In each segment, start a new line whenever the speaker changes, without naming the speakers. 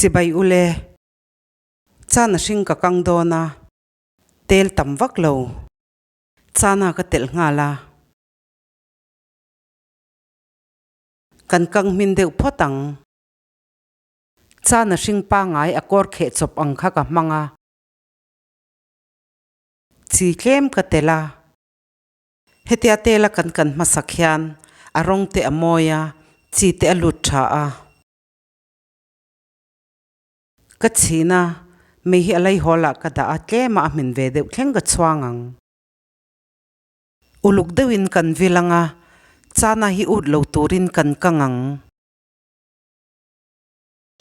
Chibai ule, Chana hring ka kang dawn a, tel tam vak lo. Chana ka telh nghal a. Kan kang hmin deuh phawt ang. Chana hring pangai a kawr kheh chawp ang kha ka hmang a. Chi tlem ka telh a. Hetia tela kan kan hmasak hian a rawng te a mawi a, chi te a lut tha a. Ka chhin a, mei hi a laihawl ah ka dah a, tlem ah a hmin ve deuh thleng ka chhuang ang. Uluk deuhin kan vil ang a, chana hi ut lo turin kan kang ang.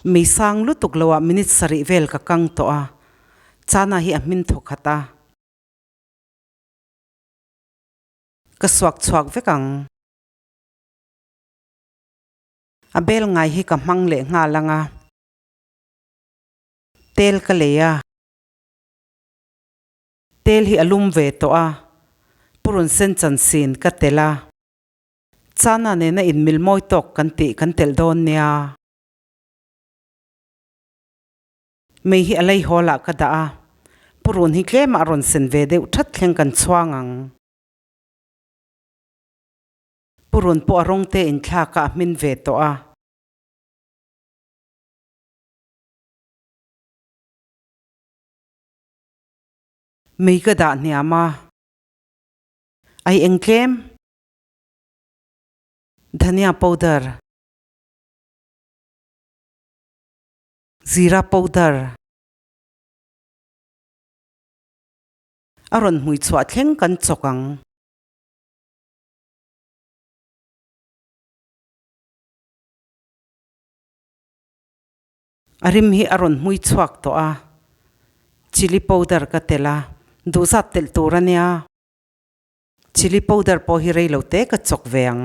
Mei sang lutuk lo ah minute sarih vel ka kang tawh a, chana hi a hmin thaw khat a. Ka suak chhuak vek ang. A bel ngai hi ka hmang leh nghal ang a. Tel ka lei a. Tel hi a lum ve tawh a. Purun sen chansin ka telh a. Chana nena inmil mawi tawk kan tih kan telh dawn nia. Mei hi a lei hawl ah ka dah a, purun hi tlem ah a rawn sen ve deuh that thleng kan chhuang ang. Purun pawh a rawng te in thlak ah a hmin ve tawh a. Mei ka dah hniam a, ai eng tlem? Dhania powder. Zira powder a rawn hmui chhuah thleng kan chawk ang. A rim hi a rawn hmui chhuak tawh a, chilli powder ka telh a, duhzat telh tur a nia. Chilli powder pawh hi rei lo te ka chawk ve ang.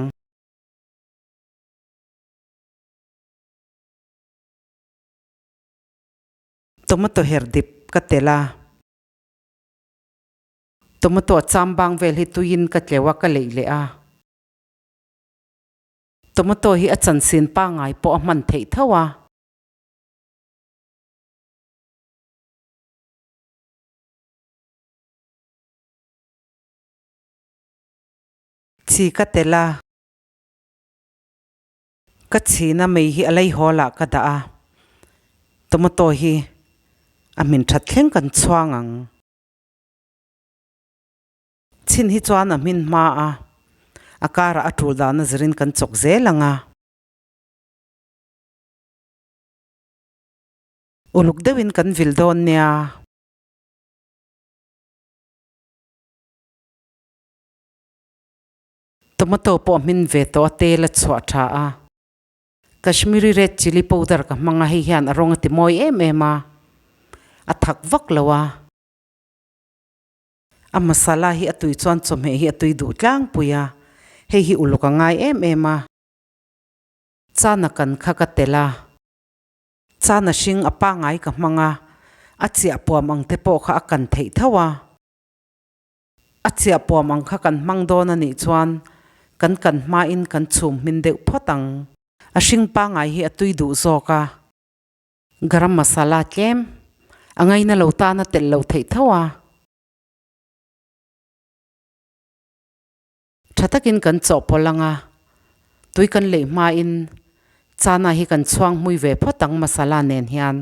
Tomato her dip ka telh a, tomato a cham bang vel hi tuiin ka tleuh a ka leih leh a, tomato hi a chansin pangngai pawh a hman theih tho a. Chi ka telh a. Ka chhina mei hi a laihawl ah ka dah a, tomato hi a hmin that thleng kan chhuang ang. Chhin hi chuan a hmin hma a, a karah a tul dahna zirin kan chawk zel ang a. Uluk deuhin kan vil dawn nia. Tomato pawh a hmin ve tawh a, tel a chhuah tha a. Kashmiri red chilli powder ka hmang a, hei hian a rawng a ti mawi em em a, a thak vak lo a. A masala hi a tui chuan chawhmeh hi a tui duh tlangpui a, hei hi uluk a ngai em em a. Chana kan kha ka telh a, chana hring a pangai ka hmang a, a chiah puam ang te pawh kha a kan theih tho a. A chiah puam ang kha kan hmang dawn a nih chuan kan kan hmain kan chhum hmin deuh phawt ang. A hring pangai hi a tui duh zawk a. Garam masala tlem a ngaina lo tan a telh loh theih tho a. Tha takin kan chawhpawlh ang a, tui kan leih hmain chana hi kan chhuang hmui ve phawt ang masala nen hian.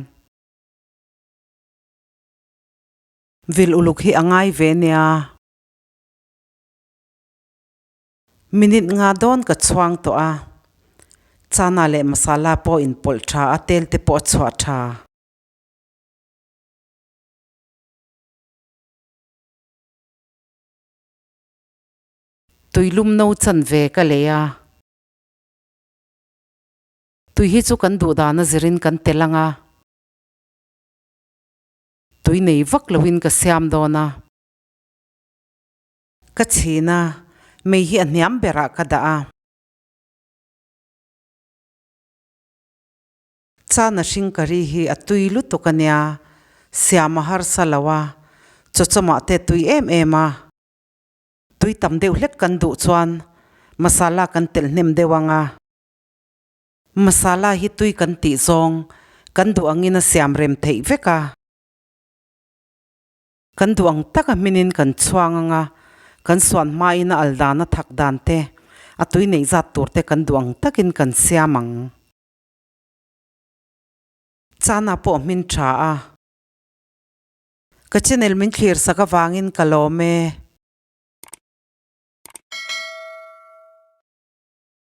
Vil uluk hi a ngai ve nia. Minute nga dawn ka chhuang tawh a, chana leh masala pawh inpawlh tha a, tel te pawh a chhuah tha. Tuilum no chanve ka lei a. Tui hi chu kan duh dan a zirin kan tel ang a. Tui nei vak loin ka siam dawn a. Ka chhin a, mei hi a hniam berah ka dah a. Chana hring curry hi a tui lutuk a nia, siam a harsa lo a, chawchawmah te tui em em a. Tui tam deuh hlek kan duh chuan masala kan telh hnem deuh ang a. Masala hi tui kan tih zawng Kan duh angin a siam rem theih vek a. Kan duh ang taka hminin kan chhuang ang a, kan suan hmain a al dan a thak dan te, a tui neih zat tur te kan duh ang takin kan siam ang. Chana pawh hmin tha a. Ka channel min thlir sak avangin ka lawm e.